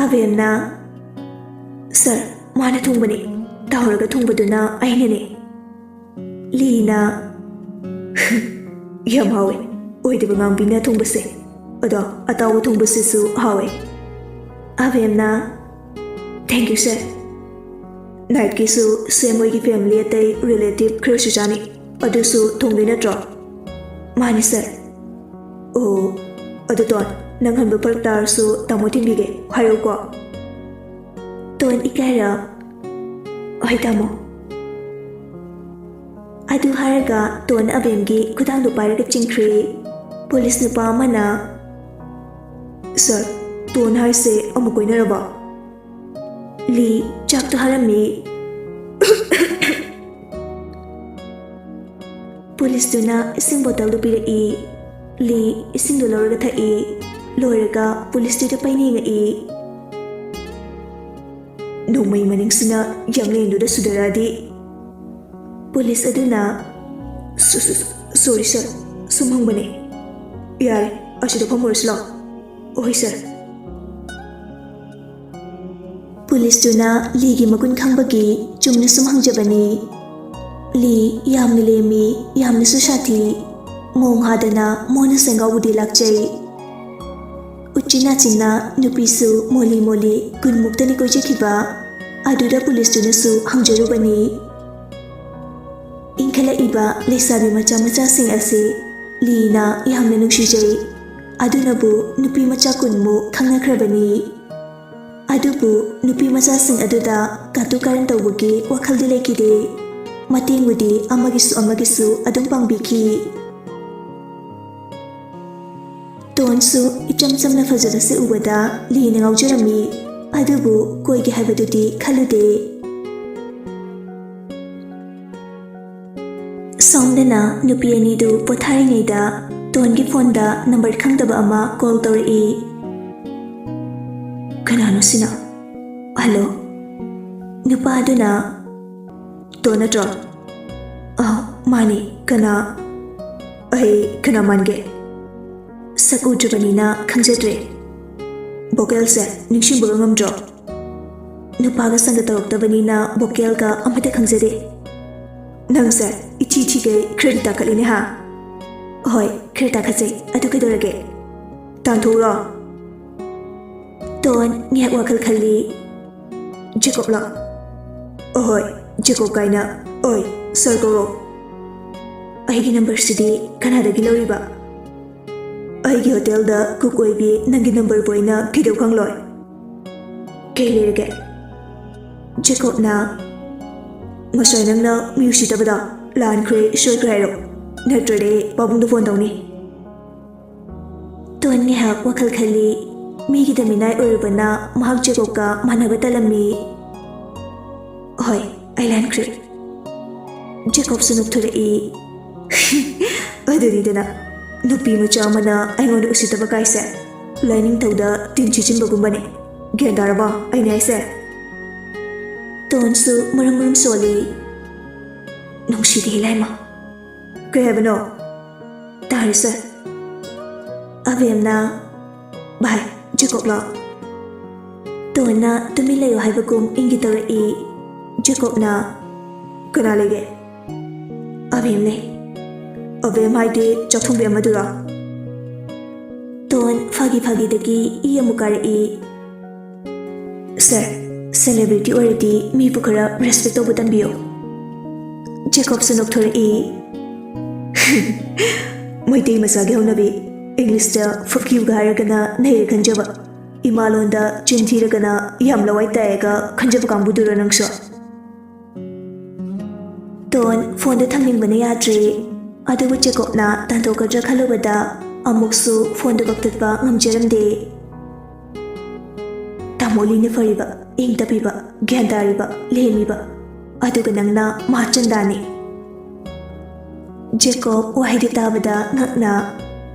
ꯑꯕꯦꯝꯅ, "ꯁꯥꯔ, ꯃꯥꯅ ꯊꯣꯡꯕꯅꯤ꯫ ꯇꯥꯎꯔꯒ ꯊꯣꯡꯕꯗꯨꯅ ꯑꯩꯅꯅꯤ꯫" ꯂꯤꯅ, "ꯌꯥꯝ ꯍꯥꯎꯋꯦ꯫ ꯑꯣꯏꯗꯕ ꯉꯥꯡꯕꯤꯅ ꯊꯣꯡꯕꯁꯦ꯫ ꯑꯗꯣ ꯑꯇꯥꯎꯕ ꯊꯣꯡꯕꯁꯤꯁꯨ ꯍꯥꯎꯋꯦ꯫" ꯑꯕꯦꯝꯅ, "Thank you, sir꯫" ꯅꯥꯏꯠꯀꯤꯁꯨ ꯁꯦꯝ ꯍꯣꯏꯒꯤ ꯐꯦꯃꯤꯂꯤ ꯑꯇꯩ ꯔꯤꯂꯦꯇꯤꯚ ꯈꯔꯁꯨ ꯆꯥꯅꯤ꯫ ꯑꯗꯨꯁꯨ ꯊꯣꯡꯗꯣꯏ ꯅꯠꯇ꯭ꯔꯣ? ꯃꯥꯅꯤ ꯁꯥꯔ꯫ ꯑꯣ, ꯑꯗꯨ ꯇꯣꯟ, ꯅꯪ ꯍꯟꯕ ꯐꯔꯛ ꯇꯥꯔꯁꯨ ꯇꯥꯃꯣ ꯊꯤꯟꯕꯤꯒꯦ ꯍꯥꯏꯌꯨꯀꯣ꯫ ꯇꯣꯟ ꯏꯀꯥꯏꯔ, "ꯍꯣꯏ ꯇꯥꯃꯣ"꯫ ꯑꯗꯨ ꯍꯥꯏꯔꯒ ꯇꯣꯟ ꯑꯕꯦꯝꯒꯤ ꯈꯨꯗꯥꯡꯗꯨ ꯄꯥꯏꯔꯒ ꯆꯤꯡꯈ꯭ꯔꯦ꯫ ꯄꯨꯂꯤꯁ ꯅꯨꯄꯥ ꯑꯃꯅ, "ꯁꯥꯔ, ꯇꯣꯟ ꯍꯥꯏꯁꯦ ꯑꯃꯨꯛ ꯀꯣꯏꯅꯔꯕ?" ꯂꯤ ꯆꯥꯛꯇꯣ ꯍꯥꯔꯝꯃꯤ꯫ ꯄꯨꯂꯤꯁꯇꯨꯅ ꯏꯁꯤꯡ ꯕꯣꯇꯜꯗꯨ ꯄꯤꯔꯛꯏ꯫ ꯂꯤ ꯏꯁꯤꯡꯗꯨ ꯂꯧꯔꯒ ꯊꯛꯏ꯫ ꯂꯣꯏꯔꯒ ꯄꯨꯂꯤꯁꯇꯨꯗ ꯄꯩꯅꯤꯡꯉꯛꯏ꯫ "ꯅꯣꯡꯃꯩ ꯃꯅꯤꯡꯁꯤꯅ ꯌꯥꯡꯂꯦꯟꯗꯨꯗ ꯁꯨꯗꯔꯛꯑꯗꯤ"꯫ ꯄꯨꯂꯤꯁ ꯑꯗꯨꯅ, "ꯁꯨ-, ꯁꯨ-, ꯁꯣꯔꯤ ꯁꯥꯔ, ꯁꯨꯝ ꯍꯪꯕꯅꯦ꯫ ꯌꯥꯔꯦ, ꯑꯁꯤꯗ ꯐꯝꯃꯨꯔꯁꯤ ꯂꯥꯎ"꯫ "ꯍꯣꯏ ꯁꯥꯔ"꯫ ꯄꯨꯂꯤꯁꯇꯨꯅ ꯂꯤꯒꯤ ꯃꯒꯨꯟ ꯈꯪꯕꯒꯤ ꯆꯨꯝꯅ ꯁꯨꯝ ꯍꯪꯖꯕꯅꯤ꯫ ꯂꯤ ꯌꯥꯝꯅ ꯂꯦꯝꯃꯤ, ꯌꯥꯝꯅꯁꯨ ꯁꯥꯊꯤ꯫ ꯃꯣꯡ ꯍꯥꯗꯅ ꯃꯣꯟꯅ ꯁꯦꯡꯒꯥꯎꯕꯨꯗꯤ ꯂꯥꯛꯆꯩ꯫ ꯎꯆꯤꯟ ꯅꯥꯆꯤꯟꯅ ꯅꯨꯄꯤꯁꯨ ꯃꯣꯂꯤ ꯃꯣꯂꯤ ꯀꯨꯟꯃꯨꯛꯇꯅꯤ ꯀꯣꯏꯖꯈꯤꯕ꯫ ꯑꯗꯨꯗ ꯄꯨꯂꯤꯁꯇꯨꯅꯁꯨ ꯍꯪꯖꯔꯨꯕꯅꯤ꯫ ꯏꯟꯈꯠꯂꯛꯏꯕ ꯂꯩꯁꯥꯕꯤ ꯃꯆꯥ ꯃꯆꯥꯁꯤꯡ ꯑꯁꯤ ꯂꯤꯅ ꯌꯥꯝꯅ ꯅꯨꯡꯁꯤꯖꯩ꯫ ꯑꯗꯨꯅꯕꯨ ꯅꯨꯄꯤ ꯃꯆꯥ ꯀꯨꯟꯃꯨꯛ ꯈꯪꯅꯈ꯭ꯔꯕꯅꯤ꯫ ꯑꯗꯨꯕꯨ ꯅꯨꯄꯤ ꯃꯆꯥꯁꯤꯡ ꯑꯗꯨꯗ ꯀꯥꯇꯨ ꯀꯥꯔꯟ ꯇꯧꯕꯒꯤ ꯋꯥꯈꯜꯗꯤ ꯂꯩꯈꯤꯗꯦ꯫ ꯃꯇꯦꯡꯕꯨꯗꯤ ꯑꯃꯒꯤꯁꯨ ꯑꯃꯒꯤꯁꯨ ꯑꯗꯨꯝ ꯄꯥꯡꯕꯤꯈꯤ꯫ ꯇꯣꯟꯁꯨ ꯏꯆꯝ ꯆꯝꯅ ꯐꯖꯕꯁꯦ ꯎꯕꯗ ꯂꯤꯅ ꯉꯥꯎꯖꯔꯝꯃꯤ꯫ ꯑꯗꯨꯕꯨ ꯀꯣꯏꯒꯦ ꯍꯥꯏꯕꯗꯨꯗꯤ ꯈꯜꯂꯨꯗꯦ꯫ ꯁꯣꯝꯗꯅ ꯅꯨꯄꯤ ꯑꯅꯤꯗꯨ ꯄꯣꯊꯥꯔꯤꯉꯩꯗ ꯇꯣꯟꯒꯤ ꯐꯣꯟꯗ ꯅꯝꯕꯔ ꯈꯪꯗꯕ ꯑꯃ ꯀꯣꯜ ꯇꯧꯔꯛꯏ꯫ "ꯀꯅꯥꯅꯣ ꯁꯤꯅ? ꯍꯜꯂꯣ?" ꯅꯨꯄꯥꯗꯨꯅ, "ꯇꯣꯟ ꯅꯠꯇ꯭ꯔꯣ?" "ꯑ, ꯃꯥꯅꯤ꯫ ꯀꯅꯥ? ꯑꯩ ꯀꯅꯥ ꯃꯥꯟꯒꯦ? ꯁꯛ ꯎꯗ꯭ꯔꯤꯕꯅꯤꯅ ꯈꯪꯖꯗ꯭ꯔꯦ꯫ ꯚꯣꯀꯦꯜꯁꯦ ꯅꯤꯡꯁꯤꯡꯕꯒ ꯉꯝꯗ꯭ꯔꯣ?" ꯅꯨꯄꯥꯒ ꯁꯪꯒ ꯇꯧꯔꯛꯇꯕꯅꯤꯅ ꯚꯣꯀꯦꯜꯒ ꯑꯃꯠꯇ ꯈꯪꯖꯗꯦ꯫ "ꯅꯪꯁꯦ ꯏꯊꯤ ꯊꯤꯒꯩ ꯈꯔꯗꯤ ꯇꯥꯈꯠꯂꯤꯅꯦ ꯍꯥ?" "ꯍꯣꯏ, ꯈꯔ ꯇꯥꯈꯠꯆꯩ꯫ ꯑꯗꯨ ꯀꯩꯗꯧꯔꯒꯦ? ꯇꯥꯟꯊꯣꯛꯎꯔꯣ?" ꯇꯣꯟ ꯉꯥꯏꯍꯥꯛ ꯋꯥꯈꯜ ꯈꯜꯂꯤ꯫ "ꯖꯦꯀꯣꯕꯂꯣ?" ꯑꯍꯣꯏ, ꯖꯦꯀꯣꯕ ꯀꯥꯏꯅ꯫ ꯑꯣꯏ, ꯁꯥꯔ ꯀꯧꯔꯣ꯫ ꯑꯩꯒꯤ ꯅꯝꯕꯔꯁꯤꯗꯤ ꯀꯅꯥꯗꯒꯤ ꯂꯧꯔꯤꯕ? ꯑꯩꯒꯤ ꯍꯣꯇꯦꯜꯗ ꯀꯨꯛ ꯑꯣꯏꯕꯤ ꯅꯪꯒꯤ ꯅꯝꯕꯔꯕꯨ ꯑꯩꯅ ꯀꯩꯗꯧ ꯈꯪꯂꯣꯏ? ꯀꯩ ꯂꯩꯔꯒꯦ? ꯖꯦꯀꯣꯕꯅ, "ꯉꯁꯥꯏ ꯅꯪꯅ ꯃꯤ ꯎꯁꯤꯠꯇꯕꯗꯣ ꯂꯥꯟꯈ꯭ꯔꯦ, ꯁꯣꯏꯈ꯭ꯔꯦ ꯍꯥꯏꯔꯣ, ꯅꯠꯇ꯭ꯔꯗꯤ ꯄꯥꯕꯨꯡꯗ ꯐꯣꯟ ꯇꯧꯅꯤ꯫" ꯇꯣꯟ ꯉꯥꯏꯍꯥꯛ ꯋꯥꯈꯜ ꯈꯜꯂꯤ꯫ ꯃꯤꯒꯤꯗ ꯃꯤꯅꯥꯏ ꯑꯣꯏꯔꯨꯕꯅ ꯃꯍꯥꯛ ꯖꯦꯀꯣꯕꯀ ꯃꯥꯟꯅꯕ ꯇꯜꯂꯝꯃꯤ꯫ "ꯍꯣꯏ, ꯑꯩ ꯂꯥꯟꯈ꯭ꯔꯦ꯫" ꯖꯦꯀꯣꯕꯁꯨ ꯅꯣꯛꯊꯣꯔꯛꯏ꯫ "ꯑꯗꯨꯅꯤꯗꯅ, ꯅꯨꯄꯤ ꯃꯆꯥ ꯑꯃꯅ ꯑꯩꯉꯣꯟꯗ ꯎꯁꯤꯠꯇꯕ ꯀꯥꯏꯁꯦ꯫ ꯂꯥꯏꯅꯤꯡꯊꯧꯗ ꯇꯤꯟ ꯁꯤꯠꯆꯤꯟꯕꯒꯨꯝꯕꯅꯦ꯫ ꯒ꯭ꯌꯥꯟ ꯇꯥꯔꯕꯣ ꯑꯩꯅ ꯍꯥꯏꯁꯦ?" ꯇꯣꯟꯁꯨ ꯃꯔꯨꯝ ꯃꯔꯨꯝ ꯁꯣꯜꯂꯤ꯫ "ꯅꯨꯡꯁꯤꯗꯦ ꯏꯂꯥꯏꯃ꯫" "ꯀꯩ ꯍꯥꯏꯕꯅꯣ?" "ꯇꯥꯔꯦ ꯁꯥꯔ꯫" ꯑꯕꯦꯝꯅ, "ꯚꯥꯏ, ꯖꯦꯀꯣꯕꯂꯣ?" ꯇꯣꯟꯅ ꯇꯨꯃꯤꯟ ꯂꯩꯌꯨ ꯍꯥꯏꯕꯒꯨꯝ ꯏꯪꯒꯤ ꯇꯧꯔꯛꯏ꯫ ꯖꯦꯀꯣꯕꯅ, "ꯀꯅꯥ ꯂꯩꯒꯦ?" "ꯑꯕꯦꯝ ꯂꯩ꯫" "ꯑꯕꯦꯝ ꯍꯥꯏꯗꯤ ꯆꯥꯛꯊꯣꯡꯕꯤ ꯑꯃꯗꯨꯔꯣ?" ꯇꯣꯟ ꯐꯥꯒꯤ ꯐꯥꯒꯤꯗꯒꯤ ꯏ ꯑꯃꯨꯛ ꯀꯥꯔꯛꯏ꯫ "ꯁꯥꯔ, ꯁꯦꯂꯦꯕ꯭ꯔꯤꯇꯤ ꯑꯣꯏꯔꯗꯤ ꯃꯤꯕꯨ ꯈꯔ ꯔꯦꯁꯄꯦꯛ ꯇꯧꯕ ꯇꯝꯕꯤꯌꯨ꯫" ꯖꯦꯀꯣꯕꯁꯨ ꯅꯣꯛꯊꯣꯔꯛꯏ꯫ "ꯃꯩꯇꯩ ꯃꯆꯥꯒꯤ ꯍꯧꯅꯕꯤ, ꯏꯪꯂꯤꯁꯇ fuck youꯒ ꯍꯥꯏꯔꯒꯅ ꯅꯩꯔꯦ ꯈꯟꯖꯕ, ꯏꯃꯥ ꯂꯣꯟꯗ ꯆꯤꯟ ꯊꯤꯔꯒꯅ ꯌꯥꯝ ꯂꯋꯥꯏ ꯇꯥꯏꯌꯦꯒ ꯈꯟꯖꯕ ꯀꯥꯡꯕꯨꯗꯨꯔꯣ ꯅꯪꯁꯨ?" ꯇꯣꯟ ꯐꯣꯟꯗꯨ ꯊꯝꯅꯤꯡꯕꯅ ꯌꯥꯗ꯭ꯔꯦ꯫ ꯑꯗꯨꯕꯨ ꯖꯦꯀꯣꯕꯅ ꯇꯥꯟꯊꯣꯛꯀꯗ꯭ꯔꯥ ꯈꯜꯂꯨꯕꯗ ꯑꯃꯨꯛꯁꯨ ꯐꯣꯟꯗꯨ ꯀꯛꯊꯠꯄ ꯉꯝꯖꯔꯝꯗꯦ꯫ "ꯇꯥꯃꯣ ꯂꯤꯅ ꯐꯔꯤꯕ, ꯏꯪ ꯇꯞꯄꯤꯕ, ꯒ꯭ꯌꯥꯟ ꯇꯥꯔꯤꯕ, ꯂꯦꯝꯃꯤꯕ, ꯑꯗꯨꯒ ꯅꯪꯅ ꯃꯍꯥꯆꯟꯗꯥꯅꯤ꯫" ꯖꯦꯀꯣꯕ ꯋꯥꯍꯩꯗꯨ ꯇꯥꯕꯗ ꯉꯛꯅ,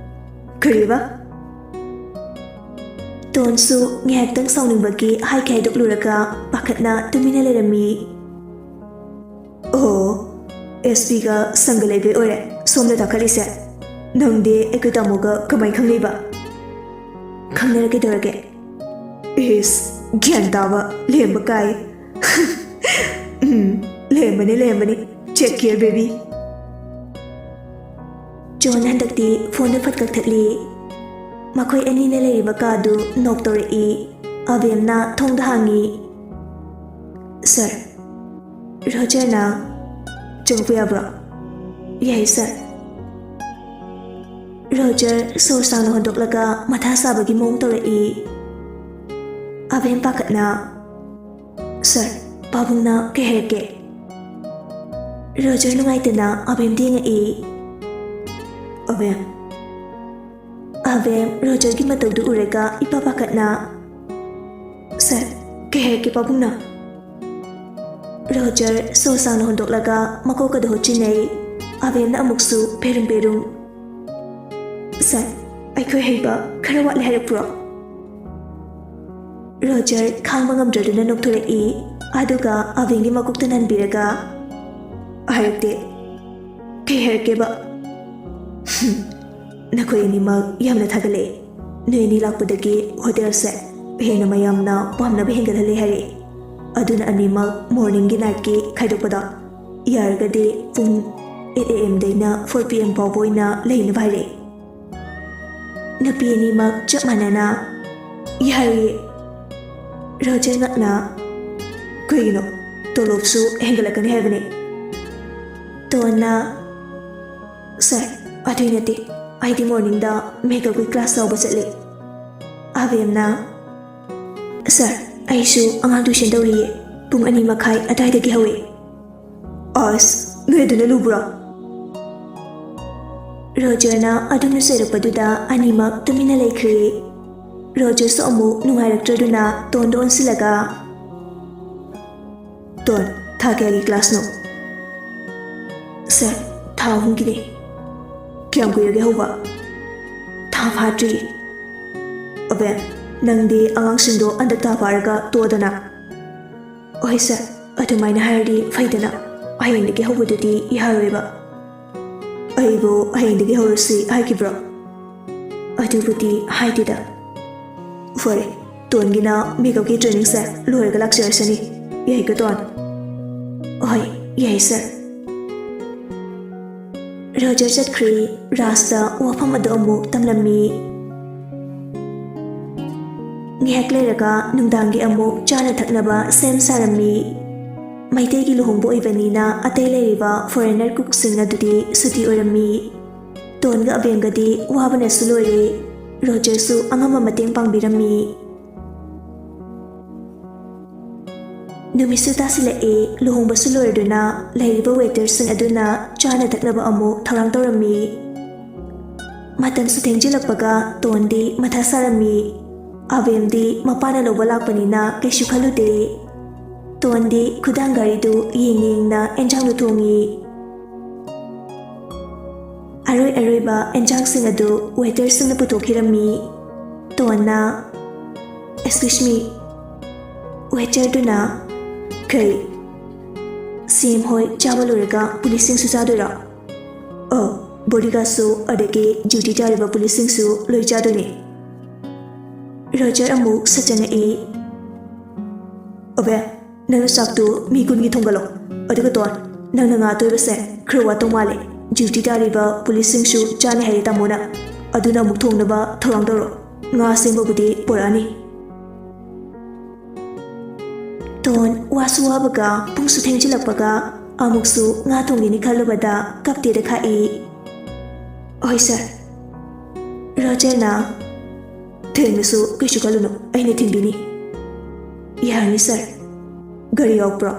"ꯀꯔꯤꯕ?" ꯇꯣꯟꯁꯨ ꯉꯥꯏꯍꯥꯛꯇꯪ ꯁꯥꯎꯅꯤꯡꯕꯒꯤ ꯍꯥꯏꯈꯤ ꯍꯥꯏꯗꯣꯛꯂꯨꯔꯒ ꯄꯥꯈꯠꯅ ꯇꯨꯃꯤꯟꯅ ꯂꯩꯔꯝꯃꯤ꯫ "ꯑꯣ, ꯑꯦꯁ ꯄꯤꯒ ꯁꯪꯒ ꯂꯩꯕꯩ ꯑꯣꯏꯔꯦ ꯁꯣꯝꯗ ꯇꯥꯈꯠꯂꯤꯁꯦ꯫ ꯅꯪꯗꯤ ꯑꯩꯈꯣꯏ ꯇꯥꯃꯣꯒ ꯀꯃꯥꯏ ꯈꯪꯅꯩꯕ?" "ꯈꯪꯅꯔ ꯀꯩꯗꯧꯔꯒꯦ?" "ꯏꯁ, ꯒ꯭ꯌꯥꯟ ꯇꯥꯕ, ꯂꯦꯝꯕ ꯀꯥꯏ꯫" "ꯎꯝ, ꯂꯦꯝꯕꯅꯤ, ꯂꯦꯝꯕꯅꯤ꯫ Check here, baby꯫" ꯖꯣꯟ ꯍꯟꯗꯛꯇꯤ ꯐꯣꯟꯗꯨ ꯐꯠ ꯀꯛꯊꯠꯂꯤ꯫ ꯃꯈꯣꯏ ꯑꯅꯤꯅ ꯂꯩꯔꯤꯕ ꯀꯥꯗꯨ ꯅꯣꯛ ꯇꯧꯔꯛꯏ꯫ ꯑꯕꯦꯝꯅ ꯊꯣꯡꯗ ꯍꯥꯡꯉꯤ꯫ "ꯁꯥꯔ, ꯔꯣꯖꯔꯅ, "ꯆꯪꯉꯛꯄ ꯌꯥꯕ꯭ꯔꯣ?" "ꯌꯥꯏ, ꯁꯥꯔ꯫" ꯔꯣꯖꯔ ꯁꯣꯔ ꯁꯥꯡꯅ ꯍꯣꯟꯗꯣꯛꯂꯒ ꯃꯊꯥ ꯁꯥꯕꯒꯤ ꯃꯑꯣꯡ ꯇꯧꯔꯛꯏ꯫ ꯑꯕꯦꯝ ꯄꯥꯈꯠꯅ, "ꯁꯥꯔ, ꯄꯥꯕꯨꯡꯅ ꯀꯩ ꯍꯥꯏꯔꯛꯀꯦ?" ꯔꯣꯖꯔ ꯅꯨꯡꯉꯥꯏꯇꯅ ꯑꯕꯦꯝꯗ ꯌꯦꯡꯉꯛꯏ꯫ "ꯑꯕꯦꯝ꯫" ꯑꯕꯦꯝ ꯔꯣꯖꯔꯒꯤ ꯃꯇꯧꯗꯨ ꯎꯔꯒ ꯏꯄꯥ ꯄꯥꯈꯠꯅ, "ꯁꯥꯔ, ꯀꯩ ꯍꯥꯏꯔꯛꯀꯦ ꯄꯥꯕꯨꯡꯅ?" ꯔꯣꯖꯔ ꯁꯣꯔ ꯁꯥꯡꯅ ꯍꯣꯟꯗꯣꯛꯂꯒ ꯃꯀꯣꯛ ꯑꯗꯨ ꯍꯨꯠꯆꯤꯟꯅꯩ꯫ ꯑꯕꯦꯝꯅ ꯑꯃꯨꯛꯁꯨ ꯄꯦꯔꯨꯝ ꯄꯦꯔꯨꯝ, "ꯁꯥꯔ, ꯑꯩꯈꯣꯏ ꯍꯩꯕ ꯈꯔ ꯋꯥꯠꯂꯦ ꯍꯥꯏꯔꯛꯄ꯭ꯔꯣ?" ꯔꯣꯖꯔ ꯈꯥꯡꯕ ꯉꯝꯗ꯭ꯔꯗꯨꯅ ꯅꯣꯛꯊꯣꯔꯛꯏ꯫ ꯑꯗꯨꯒ ꯑꯕꯦꯝꯒꯤ ꯃꯀꯣꯛꯇ ꯅꯟꯕꯤꯔꯒ, "ꯍꯥꯏꯔꯛꯇꯦ꯫ ꯀꯩ ꯍꯥꯏꯔꯛꯀꯦꯕ?" "ꯍꯝ, ꯅꯈꯣꯏ ꯑꯅꯤꯃꯛ ꯌꯥꯝꯅ ꯊꯥꯒꯠꯂꯛꯑꯦ꯫ ꯅꯣꯏ ꯑꯅꯤ ꯂꯥꯛꯄꯗꯒꯤ ꯍꯣꯇꯦꯜꯁꯦ ꯍꯦꯟꯅ ꯃꯌꯥꯝꯅ ꯄꯥꯝꯅꯕ ꯍꯦꯟꯒꯠꯍꯜꯂꯦ ꯍꯥꯏꯔꯛꯑꯦ꯫ ꯑꯗꯨꯅ ꯑꯅꯤꯃꯛ ꯃꯣꯔꯅꯤꯡꯒꯤ ꯅꯥꯏꯠꯀꯤ ꯈꯥꯏꯗꯣꯛꯄꯗꯣ ꯌꯥꯔꯒꯗꯤ ꯄꯨꯡ eight A M ꯗꯩꯅ four P M ꯐꯥꯎꯕ ꯑꯣꯏꯅ ꯂꯩꯅꯕ ꯍꯥꯏꯔꯛꯑꯦ꯫" ꯅꯨꯄꯤ ꯑꯅꯤꯃꯛ ꯆꯞ ꯃꯥꯟꯅꯅ, "ꯌꯥꯔꯣꯏꯌꯦ꯫" ꯔꯣꯖꯔ ꯉꯛꯅ, "ꯀꯩꯒꯤꯅꯣ? ꯇꯣꯂꯣꯞꯁꯨ ꯍꯦꯟꯒꯠꯂꯛꯀꯅꯤ ꯍꯥꯏꯕꯅꯦ꯫" ꯇꯣꯟꯅ, "ꯁꯥꯔ, ꯑꯗꯨꯏ ꯅꯠꯇꯦ, ꯑꯩꯗꯤ ꯃꯣꯔꯅꯤꯡꯗ ꯃꯦꯀꯞꯀꯤ ꯀ꯭ꯂꯥꯁ ꯌꯥꯎꯕ ꯆꯠꯂꯤ꯫" ꯑꯕꯦꯝꯅ, "ꯁꯥꯔ, ꯑꯩꯁꯨ ꯑꯉꯥꯡ ꯇ꯭ꯌꯨꯁꯟ ꯇꯧꯔꯤꯌꯦ, ꯄꯨꯡ ꯑꯅꯤ ꯃꯈꯥꯏ ꯑꯗꯨꯋꯥꯏꯗꯒꯤ ꯍꯧꯋꯦ꯫" "ꯑꯁ, ꯅꯣꯏ ꯑꯗꯨꯅ ꯂꯨꯕ꯭ꯔꯣ?" ꯔꯣꯖꯔꯅ ꯑꯗꯨꯝꯅ ꯆꯩꯔꯛꯄꯗꯨꯗ ꯑꯅꯤꯃꯛ ꯇꯨꯃꯤꯟꯅ ꯂꯩꯈ꯭ꯔꯦ꯫ ꯔꯣꯖꯔꯁꯨ ꯑꯃꯨꯛ ꯅꯨꯡꯉꯥꯏꯔꯛꯇ꯭ꯔꯗꯨꯅ ꯇꯣꯟꯗ ꯑꯣꯟꯁꯤꯜꯂꯒ, "ꯇꯣꯟ, ꯊꯥ ꯀꯌꯥꯒꯤ ꯀ꯭ꯂꯥꯁꯅꯣ?" "ꯁꯥꯔ, ꯊꯥ ꯑꯍꯨꯝꯒꯤꯅꯦ꯫" "ꯀꯌꯥꯝ ꯀꯨꯏꯔꯒꯦ ꯍꯧꯕ?" "ꯊꯥ ꯐꯥꯗ꯭ꯔꯤ꯫" "ꯑꯕꯦꯝ, ꯅꯪꯗꯤ ꯑꯉꯥꯡꯁꯤꯡꯗꯣ ꯍꯟꯗꯛ ꯊꯥ ꯐꯥꯔꯒ ꯇꯣꯛꯑꯣꯗꯅ꯫" "ꯍꯣꯏ ꯁꯥꯔ, ꯑꯗꯨꯃꯥꯏꯅ ꯍꯥꯏꯔꯗꯤ ꯐꯩꯗꯅ, ꯍꯌꯦꯡꯗꯒꯤ ꯍꯧꯕꯗꯨꯗꯤ ꯌꯥꯔꯣꯏꯕ꯫" "ꯑꯩꯕꯨ ꯍꯌꯦꯡꯗꯒꯤ ꯍꯧꯔꯁꯤ ꯍꯥꯏꯈꯤꯕ꯭ꯔꯣ?" "ꯑꯗꯨꯕꯨꯗꯤ ꯍꯥꯏꯗꯦꯗ꯫" "ꯐꯔꯦ, ꯇꯣꯟꯒꯤꯅ ꯃꯦꯀꯞꯀꯤ ꯇ꯭ꯔꯦꯅꯤꯡꯁꯦ ꯂꯣꯏꯔꯒ ꯂꯥꯛꯆꯔꯁꯅꯤ꯫ ꯌꯥꯏꯀꯣ ꯇꯣꯟ?" "ꯍꯣꯏ, ꯌꯥꯏ ꯁꯥꯔ꯫" ꯔꯣꯖꯔ ꯆꯠꯈ꯭ꯔꯦ꯫ ꯔꯥꯖꯇ ꯋꯥꯐꯝ ꯑꯗꯨ ꯑꯃꯨꯛ ꯇꯝꯂꯝꯃꯤ꯫ ꯉꯥꯏꯍꯥꯛ ꯂꯩꯔꯒ ꯅꯨꯡꯗꯥꯡꯒꯤ ꯑꯃꯨꯛ ꯆꯥꯅ ꯊꯛꯅꯕ ꯁꯦꯝ ꯁꯥꯔꯝꯃꯤ꯫ ꯃꯩꯇꯩꯒꯤ ꯂꯨꯍꯣꯡꯕ ꯑꯣꯏꯕꯅꯤꯅ ꯑꯇꯩ ꯂꯩꯔꯤꯕ foreigner cookꯁꯤꯡ ꯑꯗꯨꯗꯤ ꯁꯨꯇꯤ ꯑꯣꯏꯔꯝꯃꯤ꯫ ꯇꯣꯟꯒ ꯑꯕꯦꯝꯒꯗꯤ ꯋꯥꯕꯅꯁꯨ ꯂꯣꯏꯔꯦ꯫ ꯔꯣꯖꯔꯁꯨ ꯑꯉꯝꯕ ꯃꯇꯦꯡ ꯄꯥꯡꯕꯤꯔꯝꯃꯤ꯫ ꯅꯨꯃꯤꯠꯁꯨ ꯇꯥꯁꯤꯜꯂꯛꯑꯦ꯫ ꯂꯨꯍꯣꯡꯕꯁꯨ ꯂꯣꯏꯔꯗꯨꯅ ꯂꯩꯔꯤꯕ waiterꯁꯤꯡ ꯑꯗꯨꯅ ꯆꯥꯅ ꯊꯛꯅꯕ ꯑꯃꯨꯛ ꯊꯧꯔꯥꯡ ꯇꯧꯔꯝꯃꯤ꯫ ꯃꯇꯝꯁꯨ ꯊꯦꯡꯖꯤꯜꯂꯛꯄꯒ ꯇꯣꯟꯗꯤ ꯃꯊꯥ ꯁꯥꯔꯝꯃꯤ꯫ ꯑꯕꯦꯝꯗꯤ ꯃꯄꯥꯅ ꯂꯧꯕ ꯂꯥꯛꯄꯅꯤꯅ ꯀꯩꯁꯨ ꯈꯜꯂꯨꯗꯦ꯫ ꯇꯣꯟꯗꯤ ꯈꯨꯗꯥꯡ ꯘꯔꯤꯗꯨ ꯌꯦꯡꯅ ꯌꯦꯡꯅ ꯑꯦꯟꯖꯥꯡꯗꯨ ꯊꯣꯡꯉꯤ꯫ ꯑꯔꯣꯏ ꯑꯔꯣꯏꯕ ꯑꯦꯟꯖꯥꯡꯁꯤꯡ ꯑꯗꯨ waiterꯁꯤꯡꯅ ꯄꯨꯊꯣꯛꯈꯤꯔꯝꯃꯤ꯫ ꯇꯣꯟꯅ, "Excuse me," waiterꯗꯨꯅ, "ꯀꯩ?" "ꯁꯤ ꯑꯦꯝ ꯍꯣꯏ ꯆꯥꯕ ꯂꯣꯏꯔꯒ ꯄꯨꯂꯤꯁꯁꯤꯡꯁꯨ ꯆꯥꯗꯣꯏꯔꯣ?" "ꯑ, bodyguardꯁꯨ, ꯑꯗꯒꯤ duty ꯇꯥꯔꯤꯕ ꯄꯨꯂꯤꯁꯁꯤꯡꯁꯨ ꯂꯣꯏ ꯆꯥꯗꯣꯏꯅꯦ꯫" ꯔꯣꯖꯔ ꯑꯃꯨꯛ ꯁꯠ ꯆꯪꯉꯛꯏ꯫ "ꯑꯕꯦ, ꯅꯪꯅ ꯆꯥꯛꯇꯨ ꯃꯤ ꯀꯨꯟꯒꯤ ꯊꯣꯡꯒꯠꯂꯣ꯫ ꯑꯗꯨꯒ ꯇꯣꯟ, ꯅꯪꯅ ꯉꯥ ꯑꯇꯣꯏꯕꯁꯦ ꯈꯔ ꯋꯥꯠꯇꯧ ꯃꯥꯜꯂꯦ꯫ Duty ꯇꯥꯔꯤꯕ ꯄꯨꯂꯤꯁꯁꯤꯡꯁꯨ ꯆꯥꯅꯤ ꯍꯥꯏꯔꯦ ꯇꯥꯃꯣꯅ꯫ ꯑꯗꯨꯅ ꯑꯃꯨꯛ ꯊꯣꯡꯅꯕ ꯊꯧꯔꯥꯡ ꯇꯧꯔꯣ꯫ ꯉꯥ ꯑꯁꯦꯡꯕꯕꯨꯗꯤ ꯄꯨꯔꯛꯑꯅꯤ꯫" ꯇꯣꯟ ꯋꯥꯁꯨ ꯋꯥꯕꯒ ꯄꯨꯡꯁꯨ ꯊꯦꯡꯖꯤꯜꯂꯛꯄꯒ ꯑꯃꯨꯛꯁꯨ ꯉꯥ ꯊꯣꯡꯒꯦꯅꯤ ꯈꯜꯂꯨꯕꯗ ꯀꯞꯇꯦꯗ ꯈꯥꯛꯏ꯫ "ꯍꯣꯏ ꯁꯥꯔ꯫" ꯔꯣꯖꯔꯅ, "ꯊꯦꯡꯂꯁꯨ ꯀꯩꯁꯨ ꯈꯜꯂꯨꯅꯨ, ꯑꯩꯅ ꯊꯤꯟꯕꯤꯅꯤ꯫" "ꯌꯥꯔꯅꯤ ꯁꯥꯔ꯫ ꯒꯥꯔꯤ ꯌꯥꯎꯕ꯭ꯔꯣ?"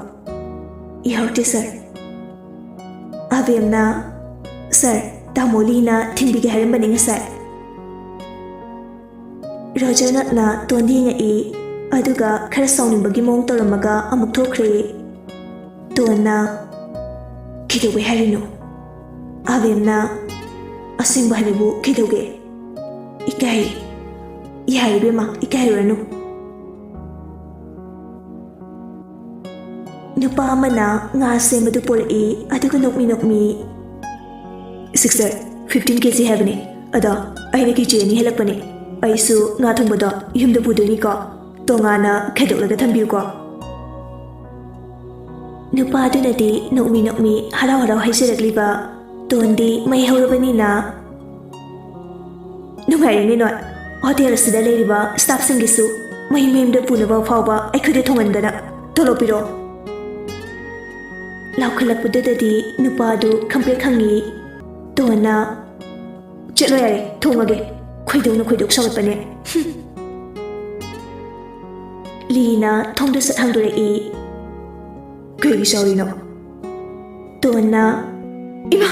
"ꯌꯥꯎꯗꯦ ꯁꯥꯔ꯫" ꯑꯕꯦꯝꯅ, "ꯁꯥꯔ, ꯇꯥꯃꯣ ꯂꯤꯅ ꯊꯤꯟꯕꯤꯒꯦ ꯍꯥꯏꯔꯝꯕꯅꯤ ꯉꯁꯥꯏ꯫" ꯔꯣꯖꯔꯅ ꯇꯣꯟꯗ ꯌꯦꯡꯉꯛꯏ, ꯑꯗꯨꯒ ꯈꯔ ꯁꯥꯎꯅꯤꯡꯕꯒꯤ ꯃꯑꯣꯡ ꯇꯧꯔꯝꯃꯒ ꯑꯃꯨꯛ ꯊꯣꯛꯈ꯭ꯔꯦ꯫ ꯇꯣꯟꯅ, "ꯀꯩꯗꯧꯕꯩ ꯍꯥꯏꯔꯤꯅꯣ?" ꯑꯕꯦꯝꯅ, "ꯑꯁꯦꯡꯕ ꯍꯥꯏꯕꯕꯨ ꯀꯩꯗꯧꯒꯦ? ꯏꯀꯥꯏ꯫ ꯌꯥꯔꯦ ꯏꯕꯦꯝꯃ, ꯏꯀꯥꯏꯔꯨꯔꯅꯨ꯫" ꯅꯨꯄꯥ ꯑꯃꯅ ꯉꯥ ꯁꯦꯝꯕꯗꯨ ꯄꯨꯔꯛꯏ, ꯑꯗꯨꯒ ꯅꯣꯛꯃꯤ ꯅꯣꯛꯃꯤ, "Sister, fifteen K G ꯍꯥꯏꯕꯅꯤ, ꯑꯗꯣ ꯑꯩꯅ K G ꯑꯅꯤ ꯍꯦꯜꯂꯛꯄꯅꯤ꯫ ꯑꯩꯁꯨ ꯉꯥ ꯊꯣꯡꯕꯗꯣ ꯌꯨꯝꯗ ꯄꯨꯗꯣꯏꯅꯤꯀꯣ, ꯇꯣꯉꯥꯟꯅ ꯈꯥꯏꯗꯣꯛꯂꯒ ꯊꯝꯕꯤꯌꯨꯀꯣ꯫" ꯅꯨꯄꯥꯗꯨꯅꯗꯤ ꯅꯣꯛꯃꯤ ꯅꯣꯛꯃꯤ ꯍꯔꯥꯎ ꯍꯔꯥꯎ ꯍꯥꯏꯖꯔꯛꯂꯤꯕ, ꯇꯣꯟꯗꯤ ꯃꯩ ꯍꯧꯔꯕꯅꯤꯅ, "ꯅꯨꯡꯉꯥꯏꯔꯦꯅꯦ ꯅꯣꯏ꯫ ꯍꯣꯇꯦꯜ ꯑꯁꯤꯗ ꯂꯩꯔꯤꯕ staffꯁꯤꯡꯒꯤꯁꯨ ꯃꯍꯩ ꯃꯌꯨꯝꯗ ꯄꯨꯅꯕ ꯐꯥꯎꯕ ꯑꯩꯈꯣꯏꯗ ꯊꯣꯡꯍꯟꯗꯅ ꯇꯣꯂꯣꯞ ꯄꯤꯔꯛꯑꯣ꯫" ꯂꯥꯎꯈꯠꯂꯛꯄꯗꯨꯗꯗꯤ ꯅꯨꯄꯥꯗꯨ ꯈꯪꯄ꯭ꯔꯦꯛ ꯈꯪꯉꯤ꯫ ꯇꯣꯟꯅ, "ꯆꯠꯂꯣ ꯌꯥꯔꯦ, ꯊꯣꯡꯉꯒꯦ꯫ ꯈꯣꯏꯗꯧꯅ ꯈꯣꯏꯗꯧ ꯁꯥꯎꯒꯠꯄꯅꯦ꯫" ꯂꯤꯅ ꯊꯣꯡꯗ ꯁꯠ ꯍꯥꯡꯗꯣꯔꯛꯏ꯫ "ꯀꯩꯒꯤ ꯁꯥꯎꯔꯤꯅꯣ?" ꯇꯣꯟꯅ, "ꯏꯃꯥ!"